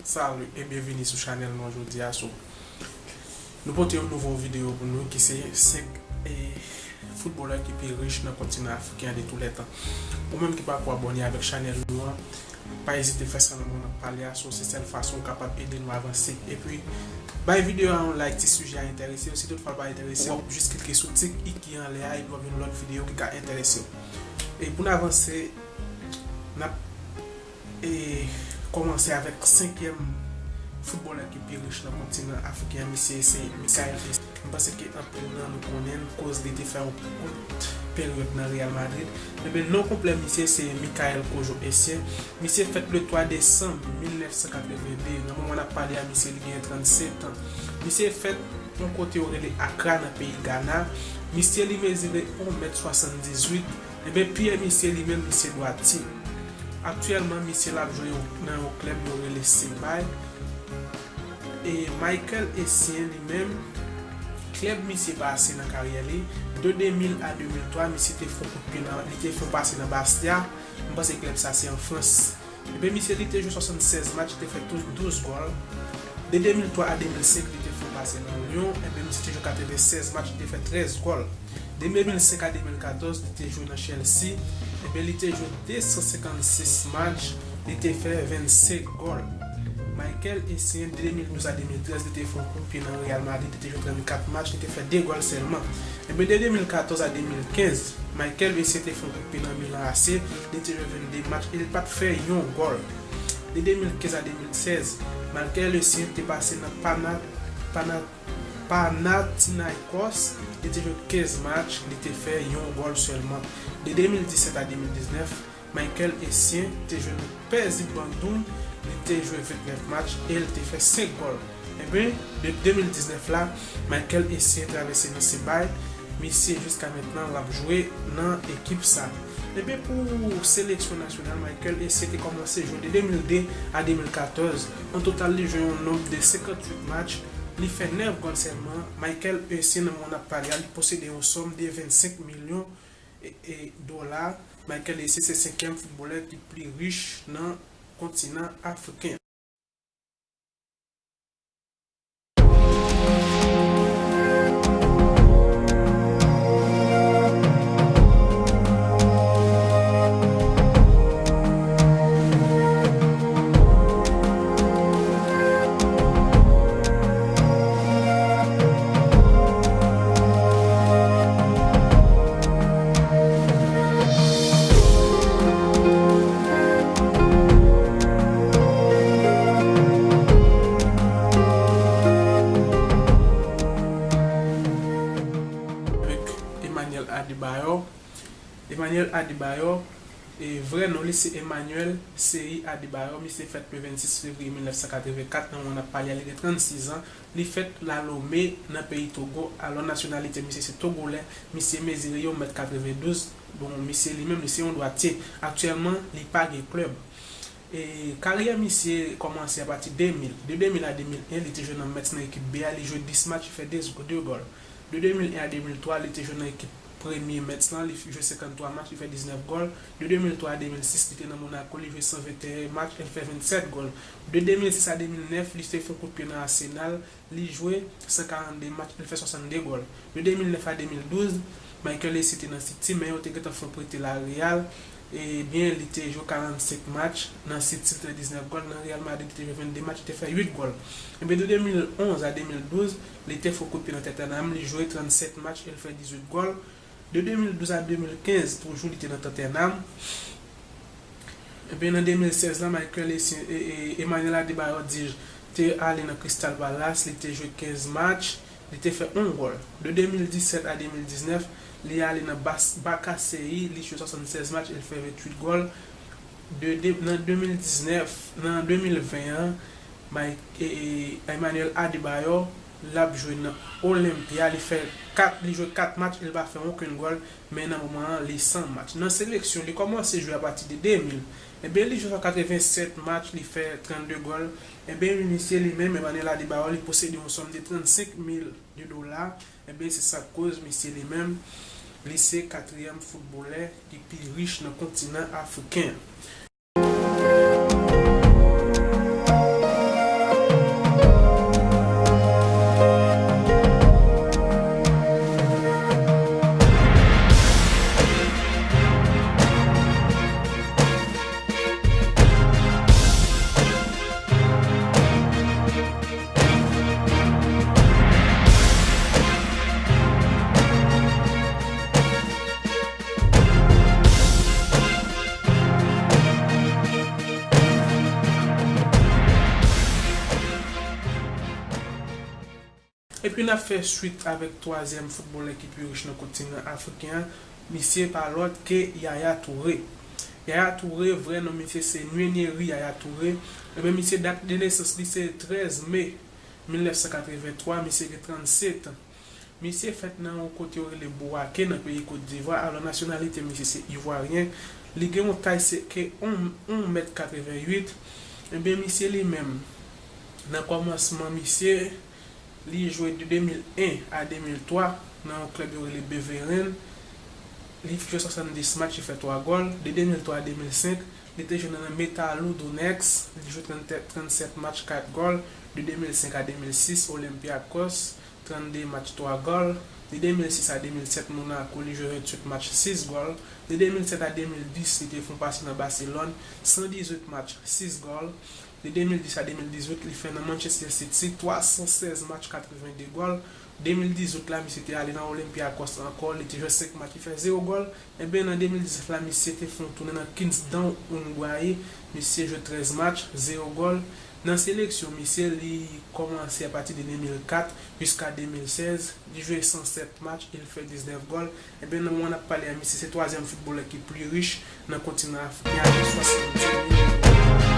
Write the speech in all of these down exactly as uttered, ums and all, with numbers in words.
Salut et bienvenue sou chanèl nou jodi a. So, nou pote yon nouvo videyo pou nou ki se senk, eh, foutbolè ki pi rich nan kontinan afriken an de tou lè tan. Ou menm ki pako abòne avèk chanèl nou an, pa ezite fè sa nan moman n ap pale a. So, se sèl fason ou kapab ede nou avanse. Epi, bay videyo a yon like si sijè a enterese w. Si toutfwa l pa enterese w, w ap jis klike sou ti i ki anlè a epi w ap jwenn lòt videyo ki ka enterese w. E pou n avanse, n ap e kòmanse avèk senkyèm foutbolè ki pi rich nan kontinan afriken an, misye se Michael Essien. M panse ke anpil nan nou konnen l koz li te fè yon kout peryòd nan Real Madrid. Ebyen, non konplè misye se Michael Kojo Essien. Misye fèt le twa desanm mil nèf san katreven de. Nan moman n ap pale a, misye li gen trannsèt an. Misye fèt yon kote yo rele Accra nan peyi Ghana. Misye li mezire yon mèt swasanndizuit. Ebyen, pye misye li menm, misye dwatye. Aktyèlman, misye l ap jwe yon, nan yon klèb yo rele Sébailes. E Michael Essien li menm, klèb misye pase nan karyè li, de de mil a de mil twa, misye te fè yon kout pye nan, li te fè yon pase nan Bastia. M panse klèb sa se an Frans. Ebyen, misye li te jwe swasannsèz match, li te fè tou douz gòl. De de mil twa a de mil senk, li te fè yon pase nan Lyon. Ebyen, misye te jwe katrevennsèz match, li te fè trèz gòl. De de mil senk a de mil katòz, li te jwe nan Chelsea. Ebyen, li te jwe de san senkannsis match, li te fè vennsenk gòl. Michael Essien, de de mil douz a de mil trèz, li te fè yon kout pye nan Real Madrid, li te jwe trannkat match, li te fè de gòl sèlman. Ebyen, de de mil katòz a de mil kenz, Michael Essien te fè yon kout pye nan Milan A C, li te jwe vennde match e li pa t fè yon gòl. De de mil kenz a de mil sèz, Michael Essien te pase nan Pana-, Pana-, Panathinaikos, li te jwe kenz match, li te fè yon gòl sèlman. De de mil disèt a de mil diznèf, Michael Essien te jwe nan Pezzi Bandung, li te jwe vennèf match e l te fè senk gòl. Ebyen, de de mil diznèf la, Michael Essien travèse nan Sébailes, misye jiska mentnan l ap jwe nan ekip sa. Ebyen, pou seleksyon nasyonal, Michael Essien te kòmanse jwe de de mil de a de mil katòz. An total, li jwe yon nonb de senkantuit match, li fè nèf gòl sèlman. Michael Essien, nan moman n ap pale a, li posede yon sòm de vennsenk milyon e, e, dola. Michael Essien se senkyèm foutbolè ki pi rich nan kontinan afriken an. Avèk Emmanuel Adebayor. Emmanuel Adebayor, e vrè non li se Emmanuel Seri Adebayor, misye fèt le vennsis fevriye mil nèf san katrevenkat, nan moman n ap pale a, li gen trannsis an, li fèt La Lomé nan peyi Togo, alò nasyonalite misye se togolè, misye mezire yon mèt katrevendouz, bon, misye li menm li se yon dwatye, aktyèlman li pa gen klèb. E karyè misye kòmanse apati de mil. De de mil a de mil en, li te jwe nan Metz nan ekip B a, li jwe dis match, li fè de, de gòl. De de mil en a de mil twa, li te jwe nan ekip premye Metz lan, li jwe senkanntwa match, li fè diznèf gòl. De de mil twa a de mil sis, li te nan Monaco, li jwe san venteyen match, li fè vennsèt gòl. De de mil sis a de mil nèf, li te fè yon kout pye nan Arsenal, li jwe san karannde match, li fè swasannde gòl. De de mil nèf a de mil douz, Michael Essien te nan City, men yo te gentan fè yon prete la Real. Ebyen, li te jwe karannsenk match nan City, li te fè diznèf gòl. Nan Real Madrid, li te jwe vennde match, li te fè uit gòl. Ebyen, de de mil onz a de mil douz, li te fè yon kout pye nan Tottenham, li jwe trannsèt match e li fè dizuit gòl. De de mil douz a de mil kenz, toujou li te nan Tottenham. Ebyen, nan de mil sèz la, Michael Essien, e, e, Emmanuel Adebayor Dij te ale nan Crystal Palace, li te jwe kenz match, li te fè yon gòl. De de mil disèt a de mil diznèf, li ale nan Bas-, Bakaseyi, li jwe swasannsèz match, e li fè ventuit gòl. De, de, nan de mil diznèf, nan de mil ven an, Mike, e, e, Emmanuel Adebayor, l ap jwe nan Olympia, li fè kat, li jwe kat match, e li pa fè okenn gòl, men nan moman an, li san match. Nan seleksyon, li kòmanse jwe apati de de mil. Ebyen, li jwe swa katrevennsèt match, li fè trannde gòl. Ebyen, misye li menm, Emmanuel Adebayor, li posede yon sòm de trannsenk mil de dola. Ebyen, se sa k koz misye li menm, li se katriyèm foutbolè ki pi rich nan kontinan afriken an. Epi n ap fè swit avèk twazyèm foutbolè ki pi rich nan kontinan afriken an, misye pa lòt ke Yaya Touré. Yaya Touré, vrè non misye se Nwenieri Yaya Touré. Ebyen, misye dat de nesans li se trèz me mil nèf san katrevenntwa, misye gen trannsetan. Misye fèt nan yon kote yo rele Bouaké, nan peyi Kot Divwa, alò nasyonalite misye se ivwaryen. Li gen yon tay se ke yon, yon mèt katreventuit. Ebyen, misye li menm, nan kòmansman misye, li jwe de de mil en a de mil twa nan yon klèb yo rele Beveren. Li jwe swasanndis match, li fè twa gòl. De de mil twa a de mil senk, li te jwe nan Metalou Donetsk, li jwe trannsenk, trannsèt match, kat gòl. De de mil senk a de mil sis, Olympiakos, trannde match, twa gòl. De de mil sis a de mil sèt, Monaco, li jwe ventuit match, sis gòl. De de mil sèt a de mil dis, li te fè yon pase nan Barcelone, san dizuit match, sis gòl. De de mil dis a de mil dizuit, li fè nan Manchester City, twa san sèz match, katrevende gòl. De mil dizuit la, misye te ale nan Olympiakos ankò, li te jwe senk match, li fè zewo gòl. Ebyen, nan de mil diznèf la, misye te fè yon tounen nan Queenstown, Uruguay. Misye jwe trèz match, zewo gòl. Nan seleksyon misye, li kòmanse apati de de mil kat jiska de mil sèz. Li jwe san sèt match, li fè diznèf gòl. Ebyen, nan moman n ap pale a, misye se twazyèm foutbolè ki pli rich nan kontinan afriken an, avèk swasanndis milyon dola.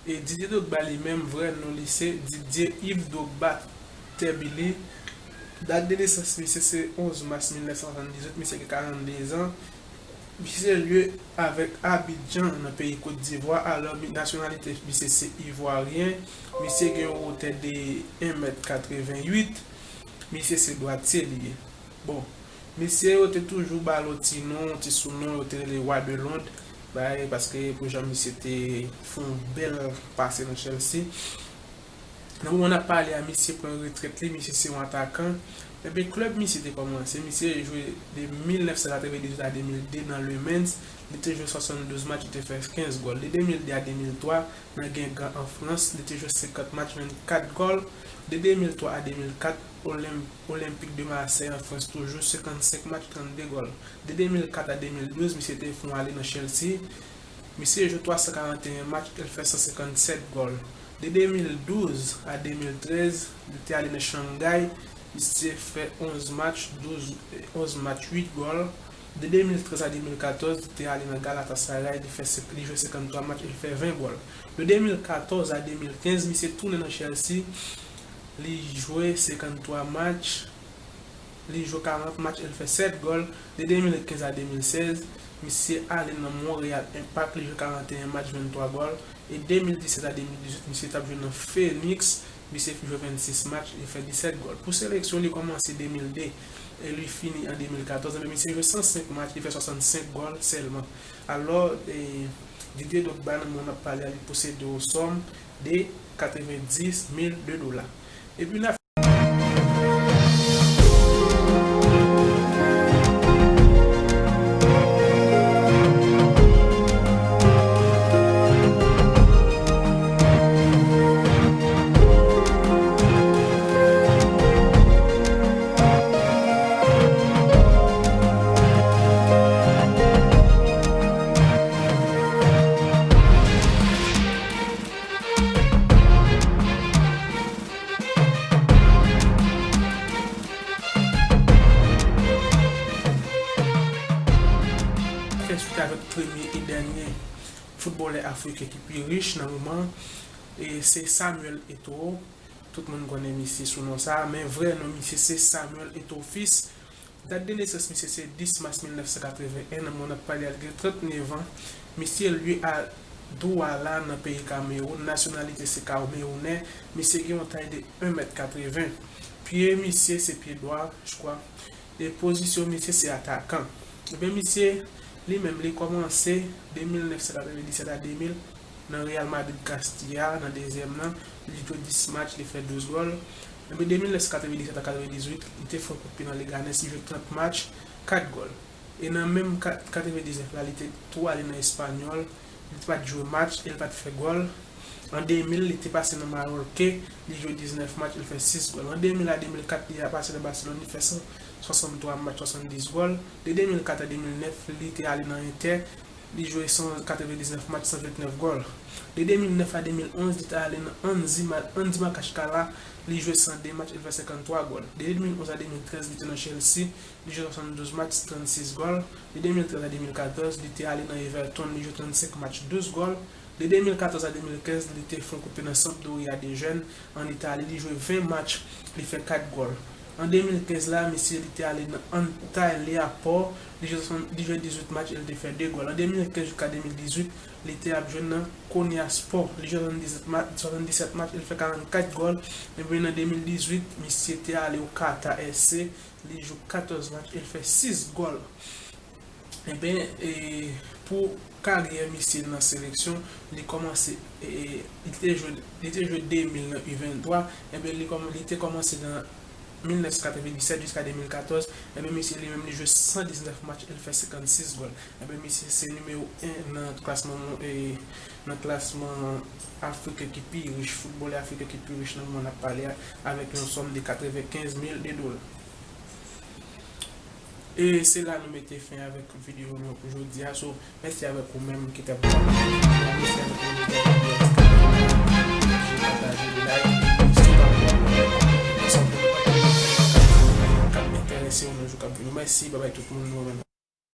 E Didier Drogba li menm, vrè non li se Didier Yves Drogba Tebili. Dat de nesans misye se onz mas mil nèf san swasanndizwit, misye gen karannde zan. Misye lye avèk Abidjan nan peyi Kot Divwa, alò mi-, nasyonalite misye se ivwaryen. Misye gen yon wotè de en mèt katreventuit. Misye se dwatye li ye. Bon, misye yo te toujou ba l yon ti non, yon ti sounon, yo te rele Roi de l'Onde, bay, paske pou jan misye te fè yon bèl pase nan Chelsea. Nan moman n ap pale a, misye pran retrèt li, misye se yon atakan. Ebyen, klèb misye te kòmanse, misye jwe de mil nèf san katrevendizuit a de mil de nan Le Mans, li te jwe swasanndouz match, li te fè kenz gòl. De de mil de a de mil twa, nan Guingamp an Frans, li te jwe senkant match, vennkat gòl. De de mil twa a de mil kat, Olymp-, Olympique de Marseille an Frans toujou, senkannsenk match, trannde gòl. De de mil kat a de mil douz, misye te fè yon ale nan Chelsea. Misye jwe twa san karanteyen match, el fè san senkannsèt gòl. De de mil douz a de mil trèz, li te ale nan Shanghai, misye fè onz match, douz, onz match, uit gòl. De de mil trèz a de mil katòz, li te ale nan Galatasaray, li fè senk, li jwe senkanntwa match, li fè ven gòl. De de mil katòz a de mil kenz, misye tounen nan Chelsea, li jwe senkanntwa match, li jwe karant match, el fè sèt gòl. De de mil kenz a de mil sèz, misye ale nan Montréal Impact, li jwe karanteyen match, venntwa gòl. E de mil disèt a de mil dizuit, misye t ap jwe nan Phoenix, misye jwe vennsis match, li fè disèt gòl. Pou seleksyon, li kòmanse de mil de e li fini an de mil katòz, men misye jwe san senk match, li fè swasannsenk gòl sèlman. Alò, e, Didier Drogba, nan moman n ap pale a, li posede yon sòm de katrevendis mil de dola. Epi n a Fè swit avèk premye e dènye foutbolè afriken ki pi rich nan moman, e se Samuel Eto'o. Tout moun konnen misye sou non sa, men vrè non misye se Samuel Eto'o Fils. Dat de nesans misye se dis mas mil nèf san katreven en, nan moman n ap pale a, l gen tranntenevan. Misye lye a Douala nan peyi Kamewoun, nasyonalite se kamewounè. Misye gen yon tay de en mèt katreven. Pye misye se pye dwa, je crois. E pozisyon misye se atakan. Ebyen, misye Li menm, li kòmanse de mil nèf san katrevendisèt a de mil nan Real Madrid Castilla, nan dezyèm nan, li jwe dis match, li fè douz gòl. Epi de mil nèf san katrevendisèt a katrevendizuit, li te fè kout pye nan Leganes, li jwe trant match, kat gòl. E nan menm kat-, katrevendiznèf la, li te tou ale nan Espanyòl, li pa t jwe match e li pa t fè gòl. An de mil, li te pase nan Maroke, li jwe diznèf match, li fè sis gòl. An de mil a de mil kat, li a pase nan Barcelone, li fè san swasanntwa match, swasanndis gòl. De de mil kat a de mil nèf, li te ale nan Inter, li jwe san katrevendiznèf match, san vennèf gòl. De de mil nèf a de mil onz, li te ale nan Anzi Ma-, Anzi Makashkala, li jwe san de match, li fè senkanntwa gòl. De de mil onz a de mil trèz, li te nan Chelsea, li jwe swasanndouz match, trannsis gòl. De de mil trèz a de mil katòz, li te ale nan Everton, li jwe trannsenk match, douz gòl. De de mil katòz a de mil kenz, li te fè yon kout pye nan Sampdoria de jèn, ann Itali, li jwe ven match, li fè kat gòl. An de mil kenz la, misye, li te ale nan Antalyaspor, li jwe swasann-, li jwe dizuit match, e li te fè de gòl. An de mil kenz jiska de mil dizuit, li te ap jwe nan Konyaspor, li jwe swasanndisèt match, swasanndisèt match, e li fè karannkat gòl. Epi nan de mil dizuit, misye te ale o Qatar F C, li jwe katòz match, e li fè sis gòl. Enben, e, pou karyè misye nan seleksyon, li kòmanse, e, e, li te jwe, li te jwe de mil nan U venntwa, enben, li kòm-, li te kòmanse nan mil nèf san katrevendiznèf jiska de mil katòz, enben, misye li menm, li jwe san diznèf match, e li fè senkannsis gòl. Enben, misye se nimewo en nan klasman, e, nan klasman afriken ki pi rich, foutbolè afriken ki pi rich nan mond ap pale a, avèk yon sòm de katrevenkenz mil de dola. E se la nou mete fen avèk videyo nou pou jodi a. So, mèsi avèk ou menm ki t ap gade. Mèsi avèk ou menm ki t ap gade. Pataje, like, si w pa fè, sa pou k ap enterese w nan jou k ap vini. Mèsi, babay tout moun, nou wè nou.